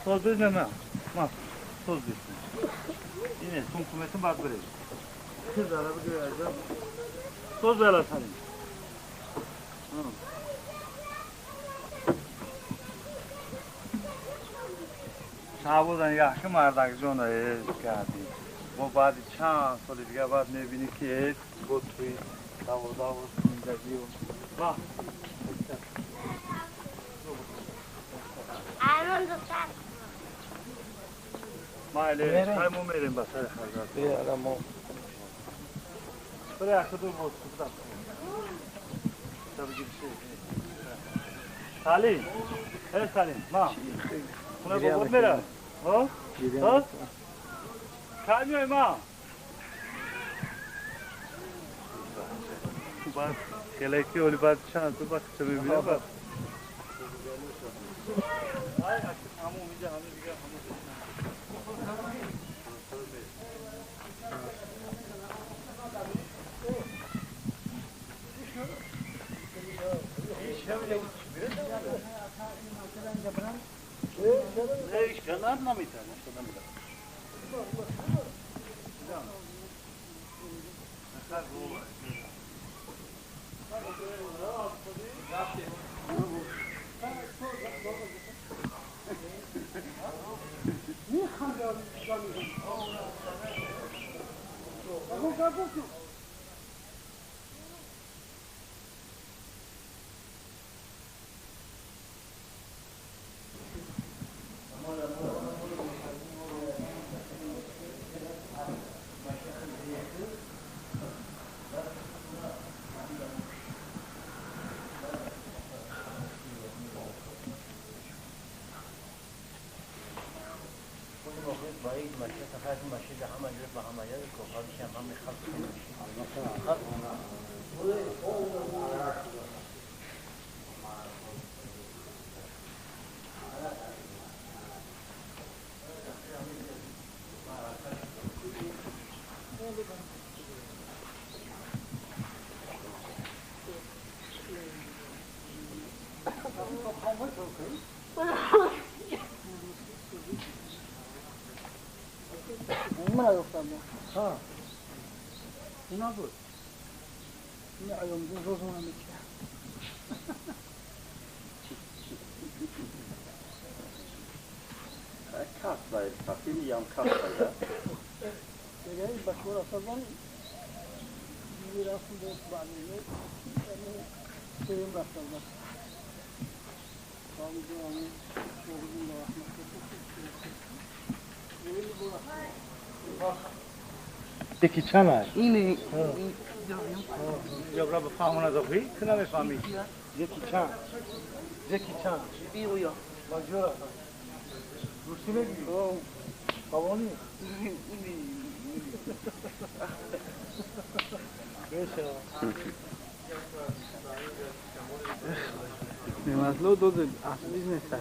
Soz bez ne? Mas. Soz bez. Yine son kuvvetin bak böyle. Kız araba göreceğim. Soz ver sen. Шабодан яхши мардакҷон кардӣ. Бо баъди чанд соли дигар баъд мебинӣ ки бо туи даводаву зиндагию ва Майле, мо мерем ба сари ҳазрат. Мо Salim, hey Salim, ma. خونه بابات میره ها؟ ها؟ کی میای ما؟ بعد خیلی ولی بعد چند تا وقت چه میبینه بعد همون میگه همون دیگه همون ها نابود نه روزو نمیشه یکی چند اینه جبرا بفهمونه زخی که نمیفهمی یکی چند یکی چند بیویا مجورا روسی میگی قوانی مثلا دو اصلی نیست.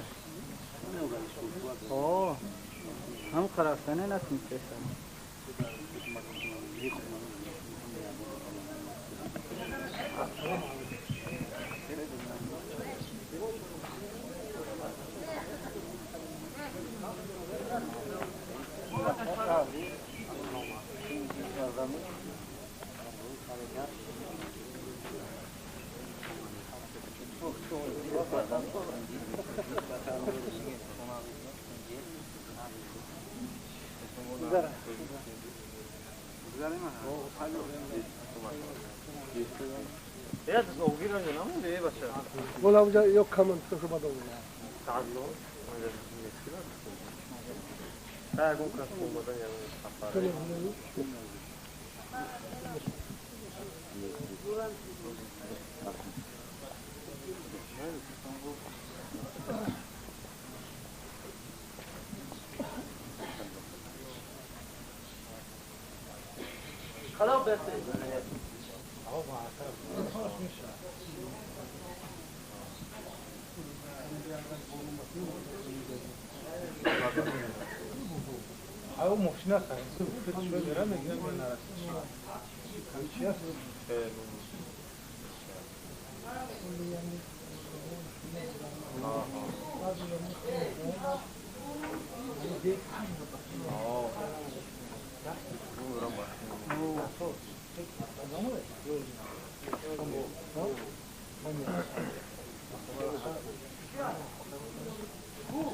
آه هم خرافانه نتونستم.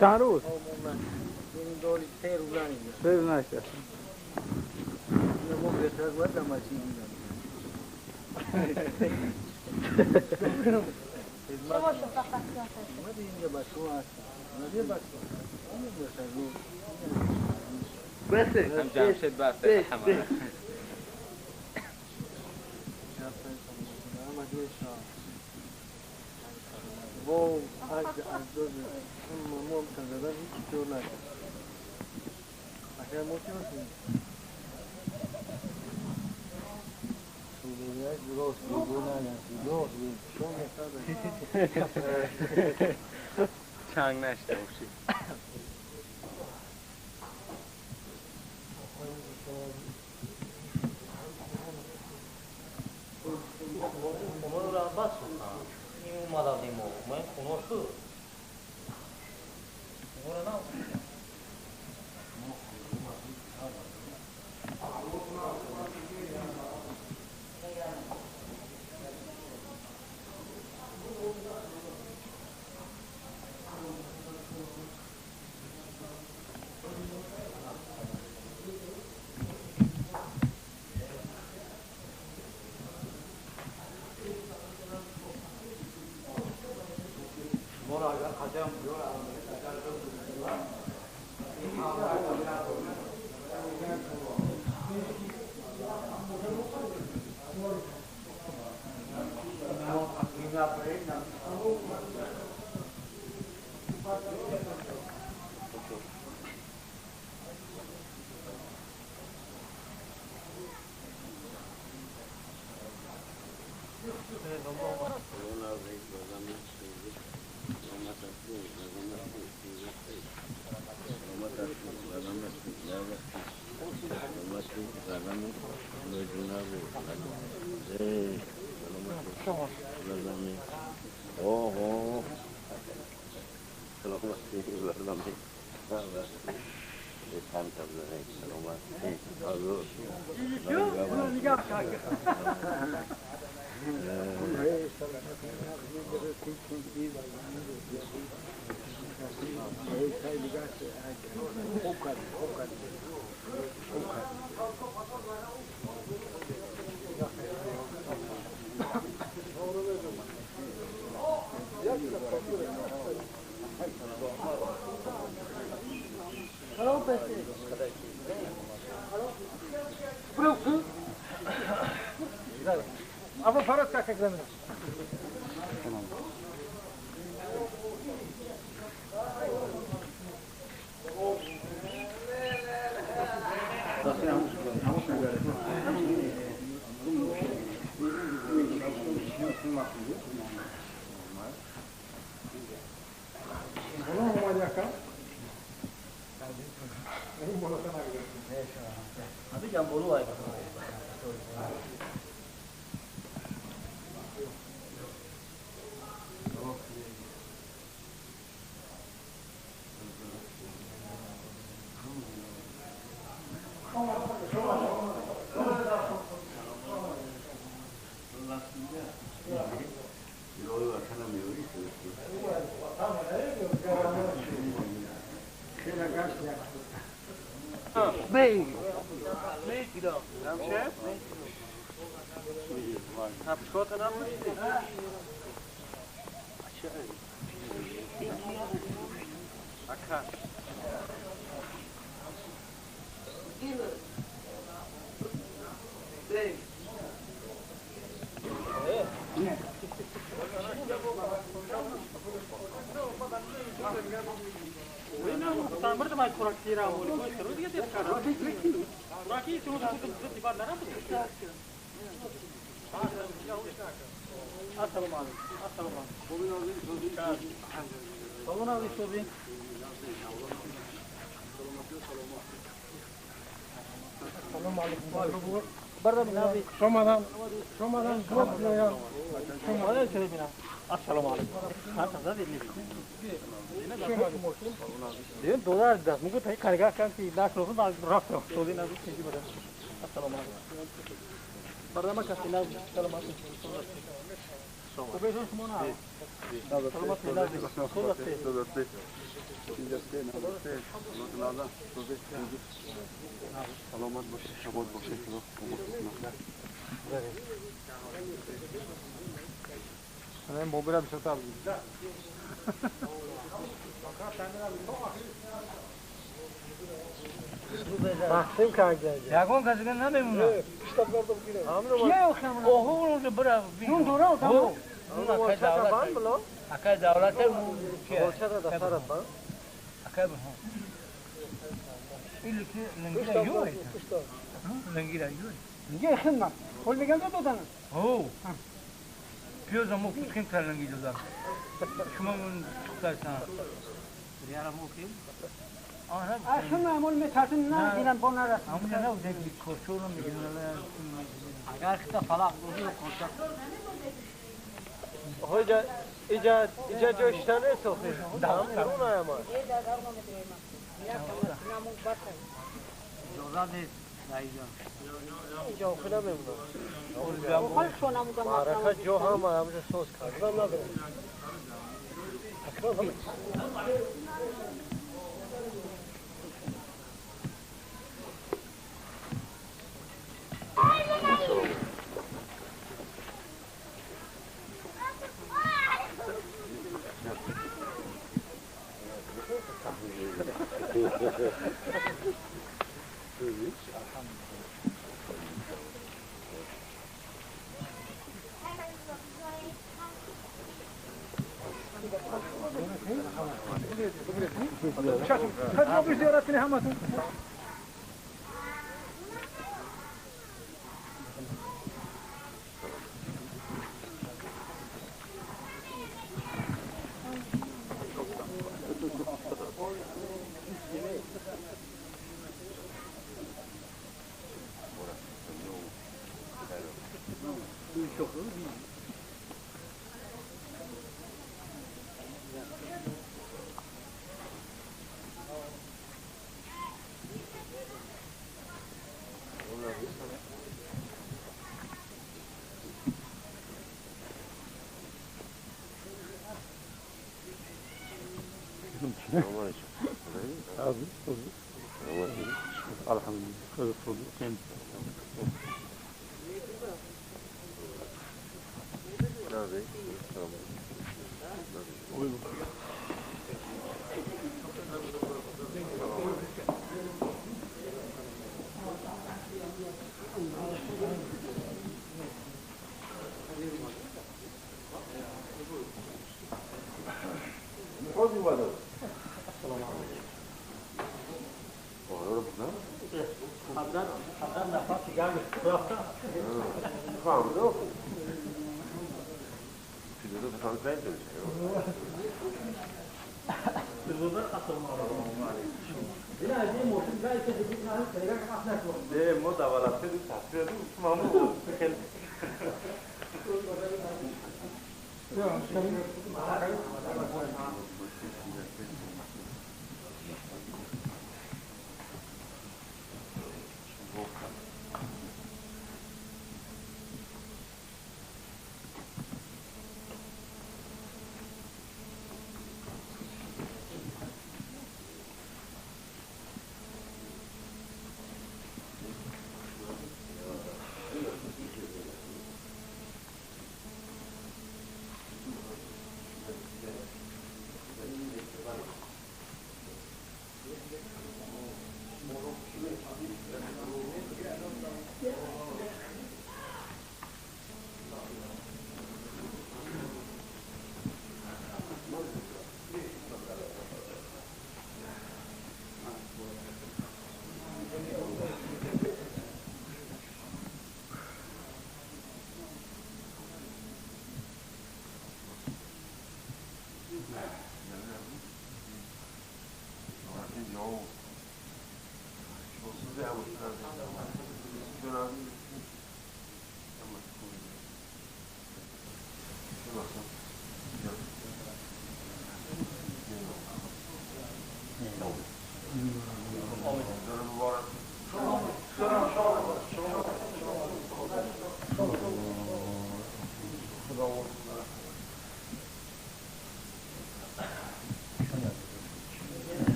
چند روز؟ سه روز نشد. هم جمشید بس همه. با اجداد اون ما هم زدن هیچ جور نکرد. اگر ما چی باشیم؟ چنگ نشده باشی. تقسیم کردن. یکون کسی که نمیمونه. کیه اوه اون برا. اون دوره اون. اکای دولت اکای لنگیرا یوی. لنگیرا یوی. میگه خدمت. قول میگم دو دادن. او. پیوزا مو خیم کار لنگی دادن. شما من تختایسان. ریارا مو کی؟ اصلا عمل میترسن نه دیدم با نرسن. همون نه اون دیگه کوچولو میگن. اگر خدا فلاق بودی و کوچک. اینجا اینجا اینجا جوشتنه سوخی. همون اما. اینجا خدا میمونه. معرکه جو هم همونجا سوز کردم ندارم.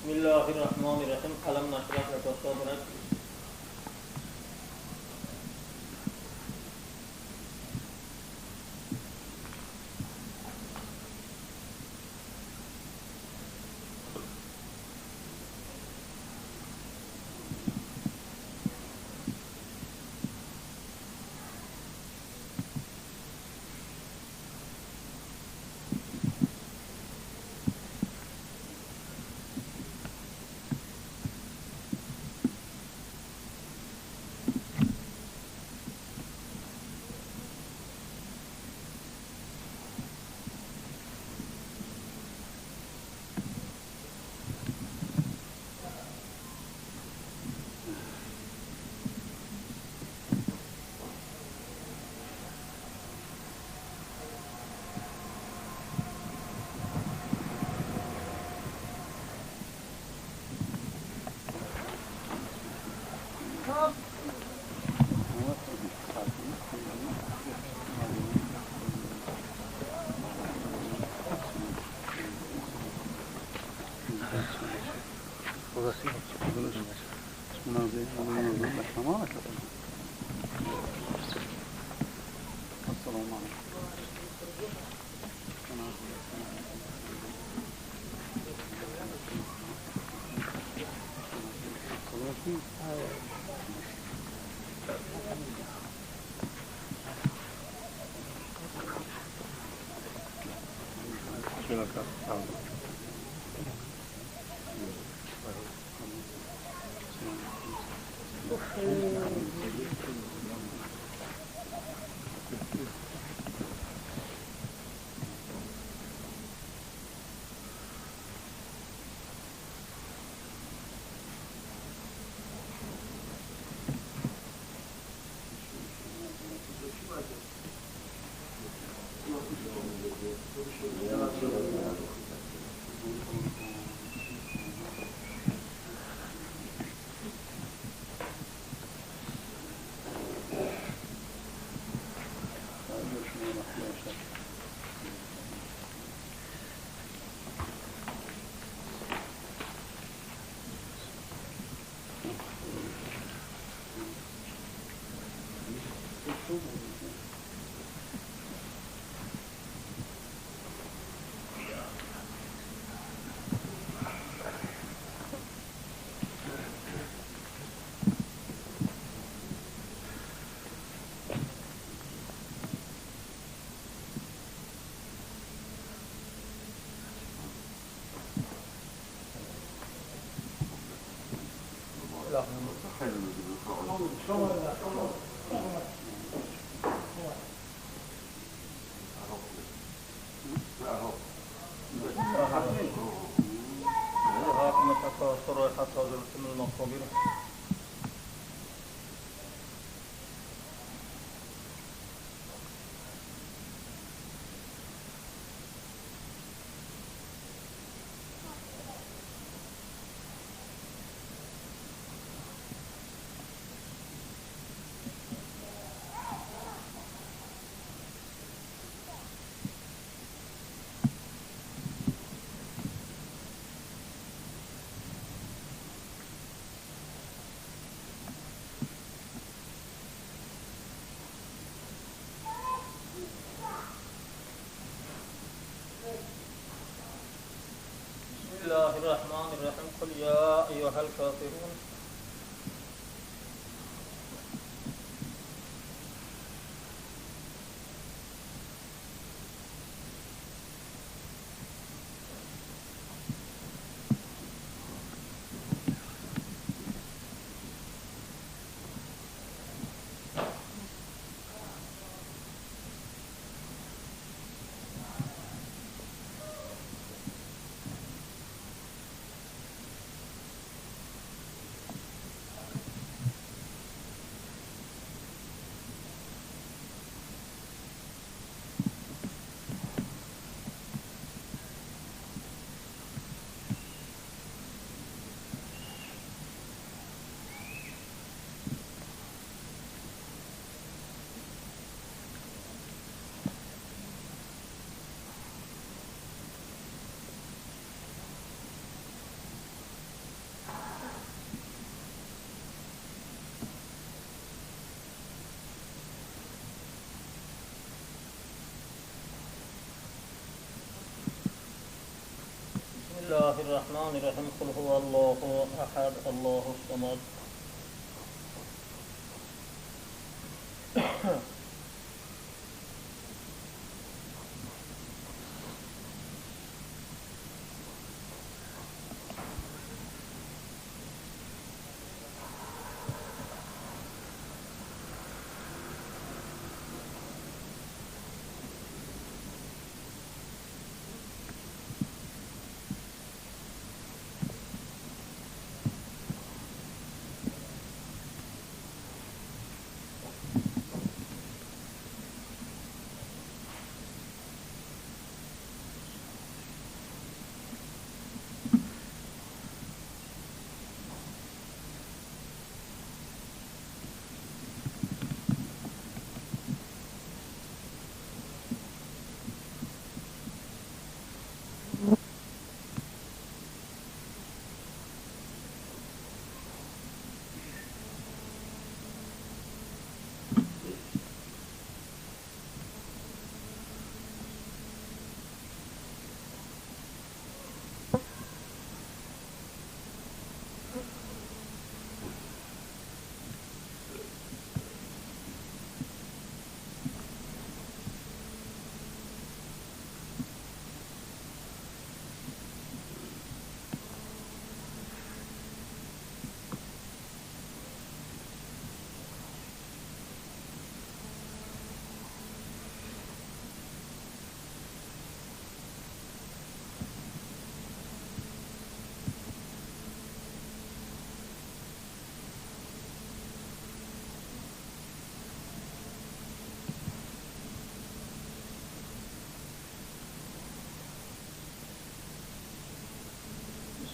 Bismillahirrahmanirrahim. Alam nashrah laka sadrak. الله الرحمن الرحيم قل يا أيها الكافرون بسم الله الرحمن الرحيم قل هو الله أحد الله الصمد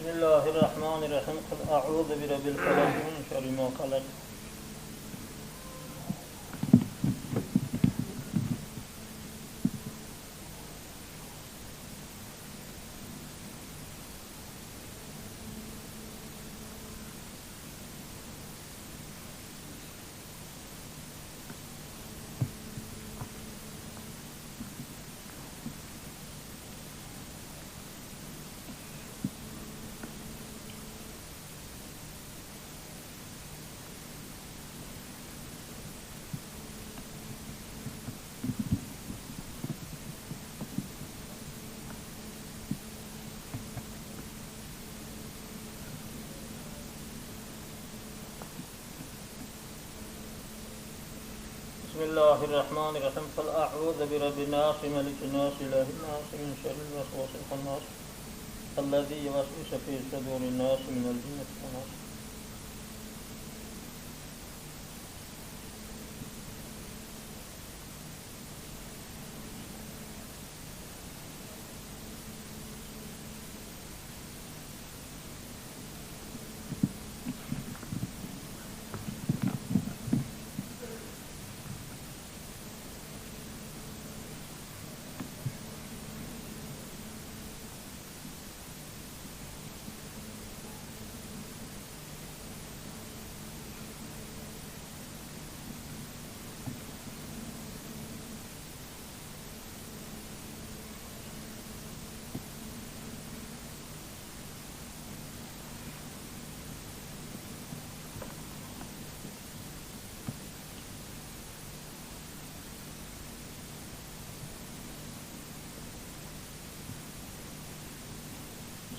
بسم الله الرحمن الرحيم قل أعوذ برب الفلق من شر ما خلق. بسم الله الرحمن الرحيم قل أعوذ برب الناس ملك الناس إله الناس من شر الوسواس الخناس الذي يوسوس في صدور الناس من الجنة والناس.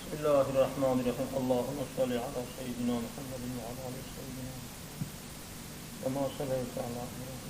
بسم الله الرحمن الرحيم اللهم صل على سيدنا محمد وعلى آل سيدنا كما صليت على إبراهيم.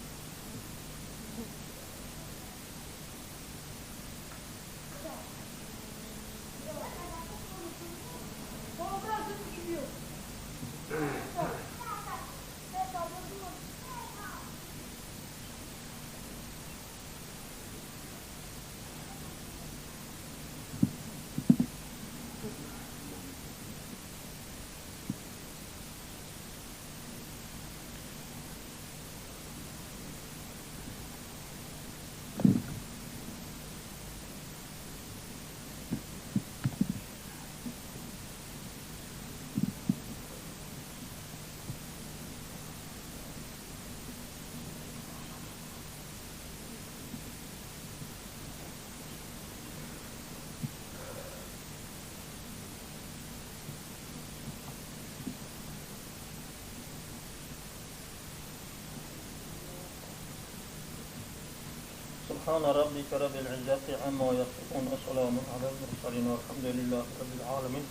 سبحان ربك رب العزة عما يصفون وسلام على المرسلين والحمد لله رب العالمين.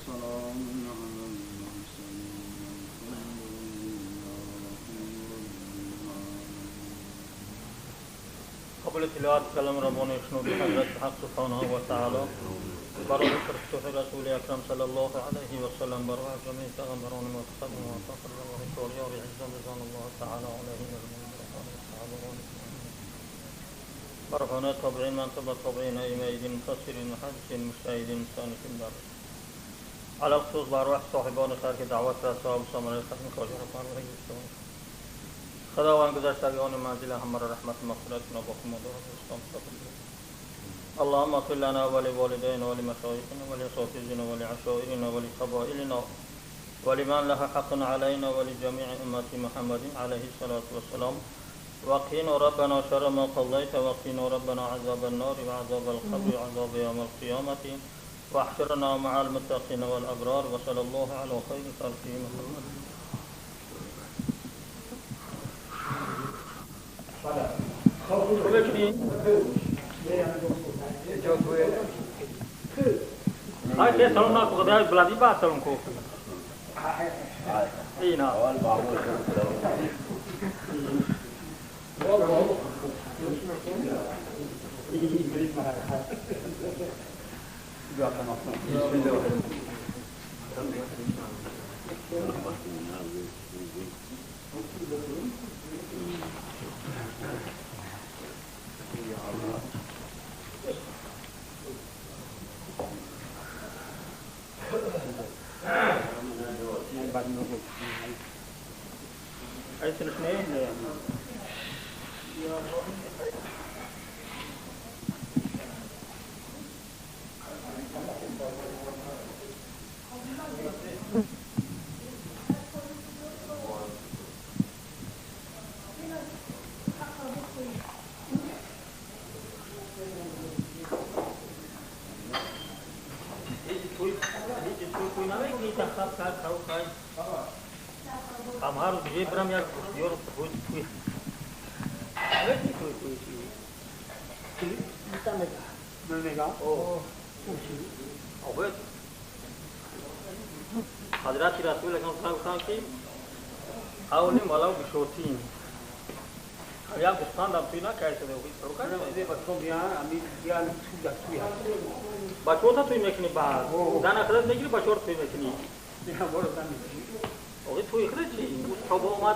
وسلام على المرسلين والحمد لله رب العالمين. قبل تلاوت کلام ربانی شنودی حضرت حق سبحانه و تعالی برای پرستوح رسول اکرم صلی الله علیه و سلم برای جمیع پیغمبران متقدم و متأخر و شوریار عزام رضوان الله تعالی علیهم اجمعین برهانة تابعین من تبع تابعین ائمه مفسرین محدثین مجتهدین مصنفین بر على الخصوص بارواح صاحبان ترک دعوت و صاحب ثمره ختم کاجر فرمایید. خداوند گذشتگان منزل همه را رحمت و مغفرت کند با خدا اسلام صاحب. اللهم اغفر لنا ولوالدينا ولمشايخنا ولأساتذتنا ولعشائرنا ولقبائلنا ولمن له حق علينا ولجميع أمة محمد عليه الصلاة والسلام وقنا ربنا شر ما قضيت وقنا ربنا عذاب النار وعذاب القبر وعذاب يوم القيامة واحشرنا مع المتقين والأبرار وصلى الله على خير خلقه محمد. هاي سلام ناكو غدا بلادي با سلام کو اینا حضرت رسول اکرم که اولین والا بشوتین یا گستان دم توی نکرده شده بچو تا توی میکنی بعد زن اخرج میگیری بچو رو توی میکنی آقای توی اخرج چی؟ تا با اومد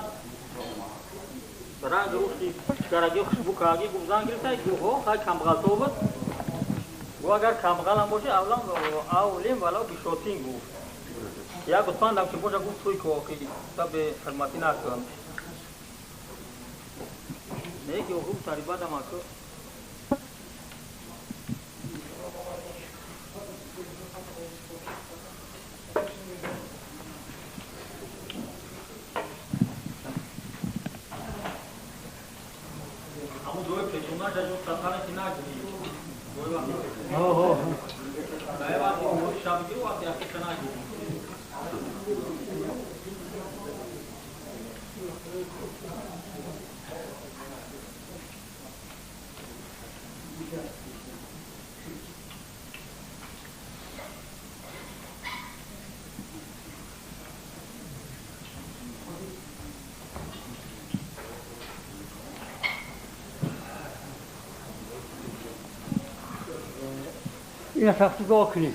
رنگ روشی چکارگی خوشبو کاگی گفت زن گرفته گفت ها خیلی کمبغل تو بود گفت اگر کمبغل هم باشه اولین والا بشوتین گفت یا گوسفندم که باشه گفت توی که آخی تا به حرمتی نکن نه که خوب تریبات هم اکو همون دوی پیچونه جا سفر که نگیری دوی وقتی وقتی شب گیری وقتی اخی که نگیری این فقط دعا کنید.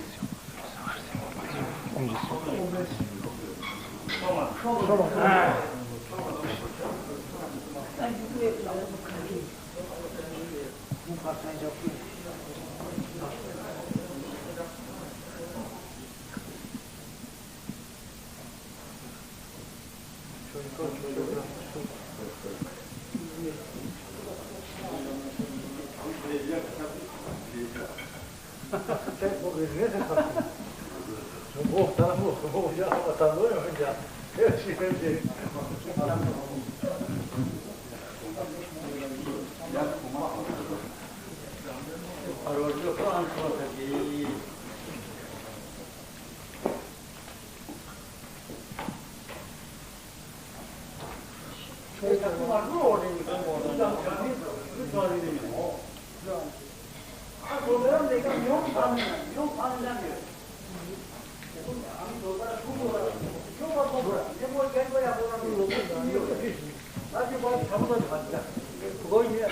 그거 이제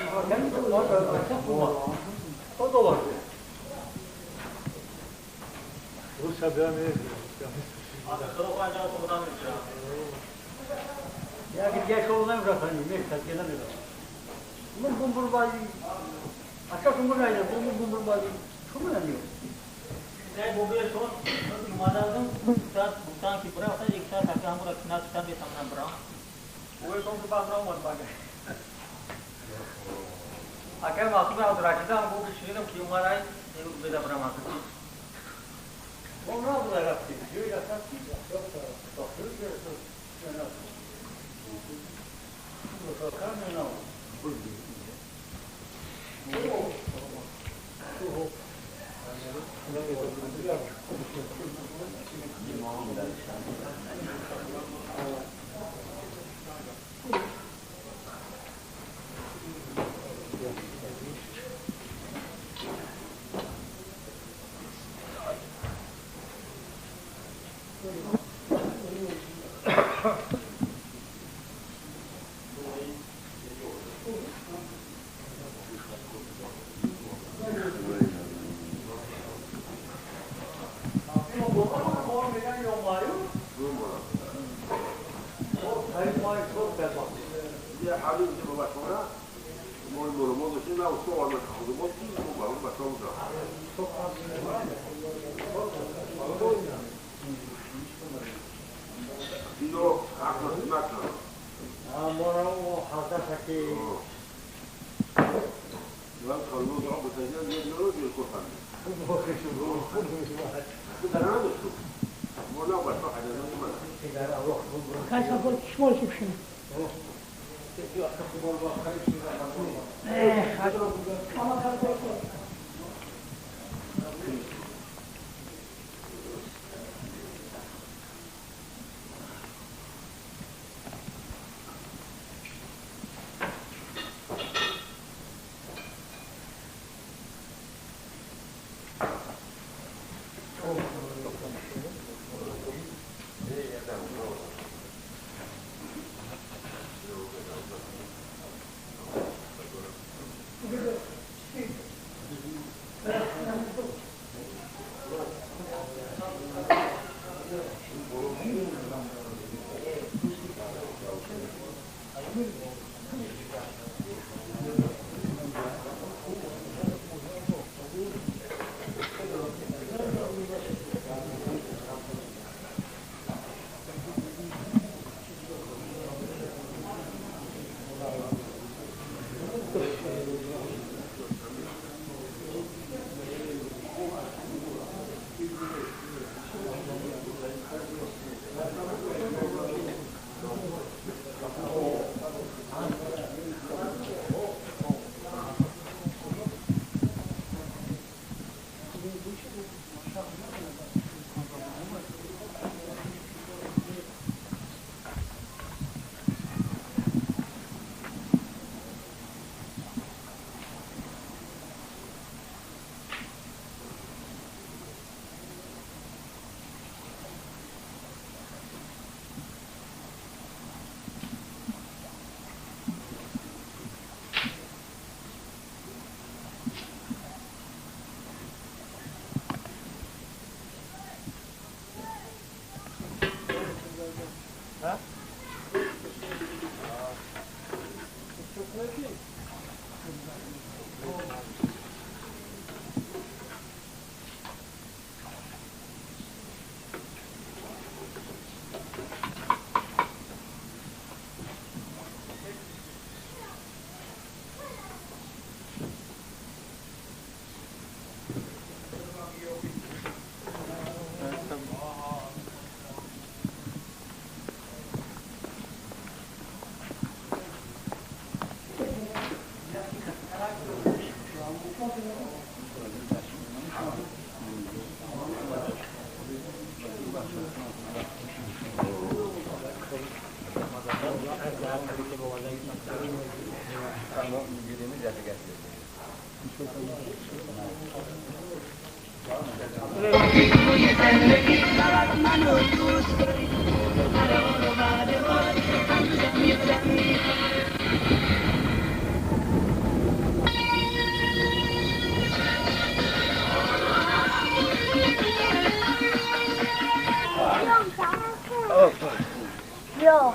بیا.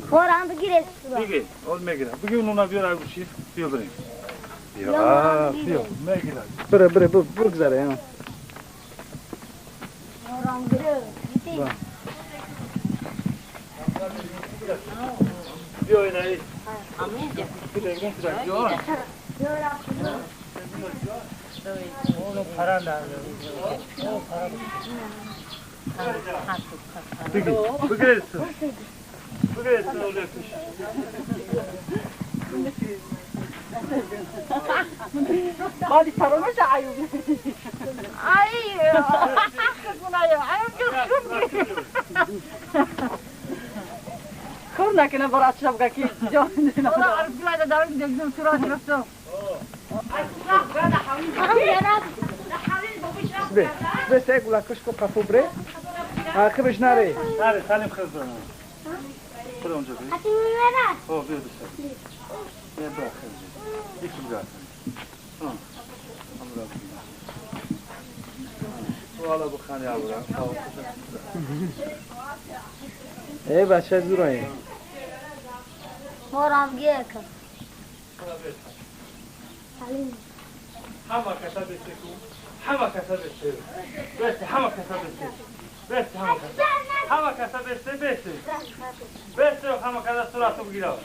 خورم بگیر سورا. بگیر، اول میگیرم. بگیر اونو بیار گوشی. بیا بریم. بیا، بیا، میگیرم. بره بره بگذره. خورم بگیر. بیا اینایی. بعد فراموش عیوب. ای کار نکنه برای شب که جان بس اگه کش کو قفو بره عاقبش نره نره سلیم خزانه خود اونجا بی او بیا بسر بیا برا خزانه یکی بگاه هم را بگیرم حالا بخانی آورم ای بچه زورایی مورام گیر کن همه کسا بسکو همه کسا بسه بس همه کسا بسه بس همه کسا همه کسا بسه بسه بسه همه کسا صورتو بگیرم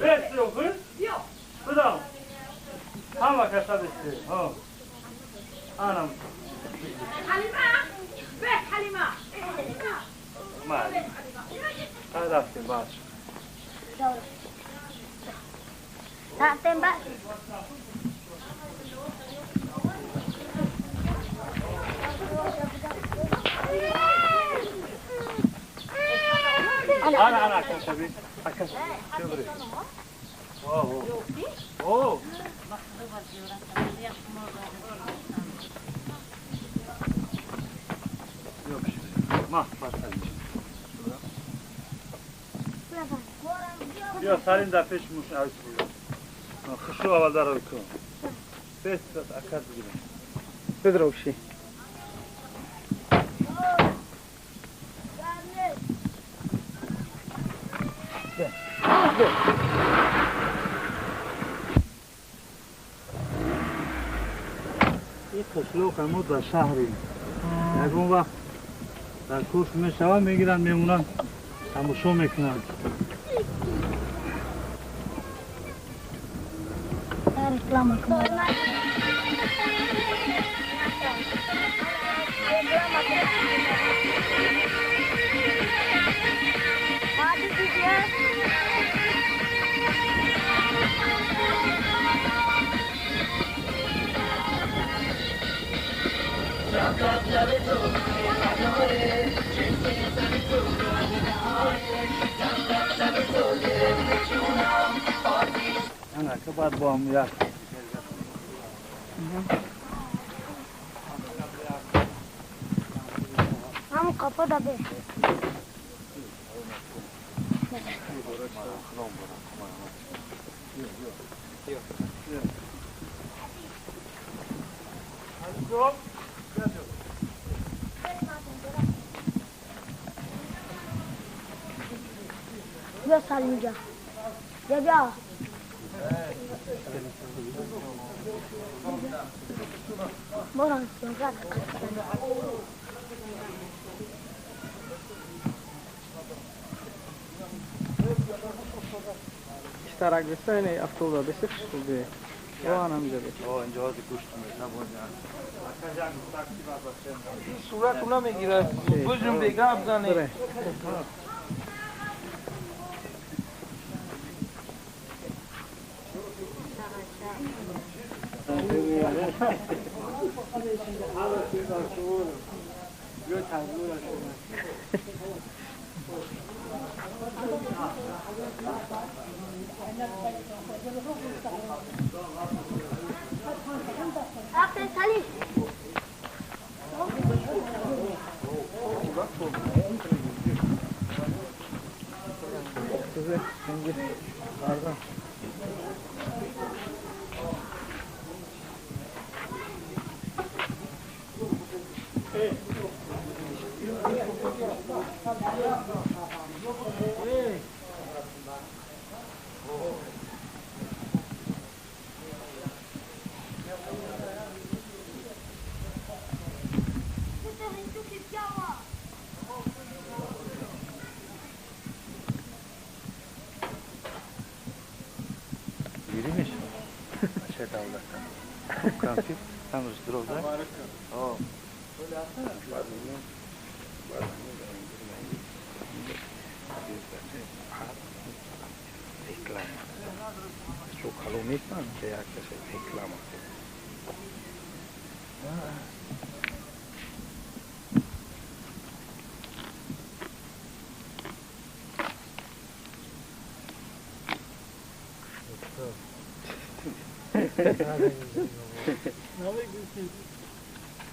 بسه خود خدا همه کسا بسه ها آنم حلیمه بس حلیمه ما رفتیم باش رفتیم باش انا انا كشبي اكش كبري اوه اوه ما بیا سالین در پیش موش عوض بگیر خشو اول در رو کن بس اکد بگیرم بدرو بشی این قشلاق ما در شهریم یکون وقت در کوش میشوند میگیرن میمونن تماشا میکنن انا که باید با هم یک هم قپا دبه بیا سالم جا بیا بیا برو سراغ اشتراک بسته افتودا بسه خوبه وان هم جبه آه اینجا هاز گوشت میشه صورت اونا میگیره بجم بگه ابزانه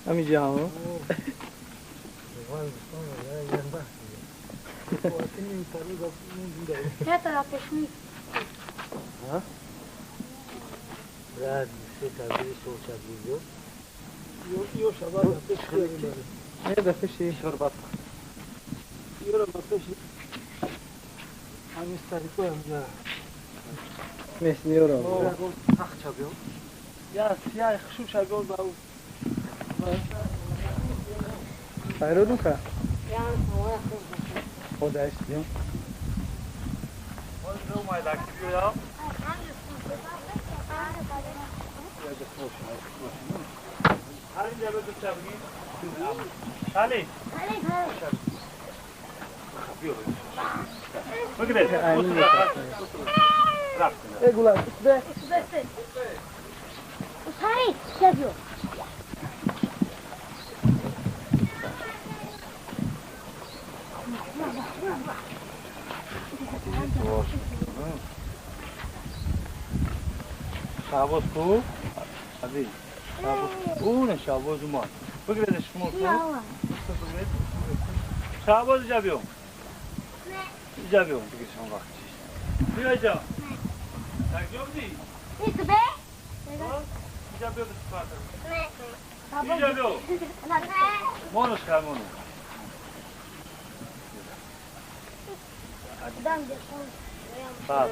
Amigiamo. شعباز کو؟ عزیز شعباز اونه شعباز اومد بگیرد شما کو؟ شعباز اینجا بیام اینجا بیام بگیر شما وقت چیش بیا اینجا تکجا بودی؟ اینجا بیا بسیار اینجا بیا مانوش خیلی مانو بس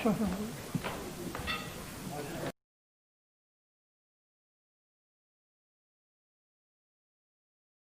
چون.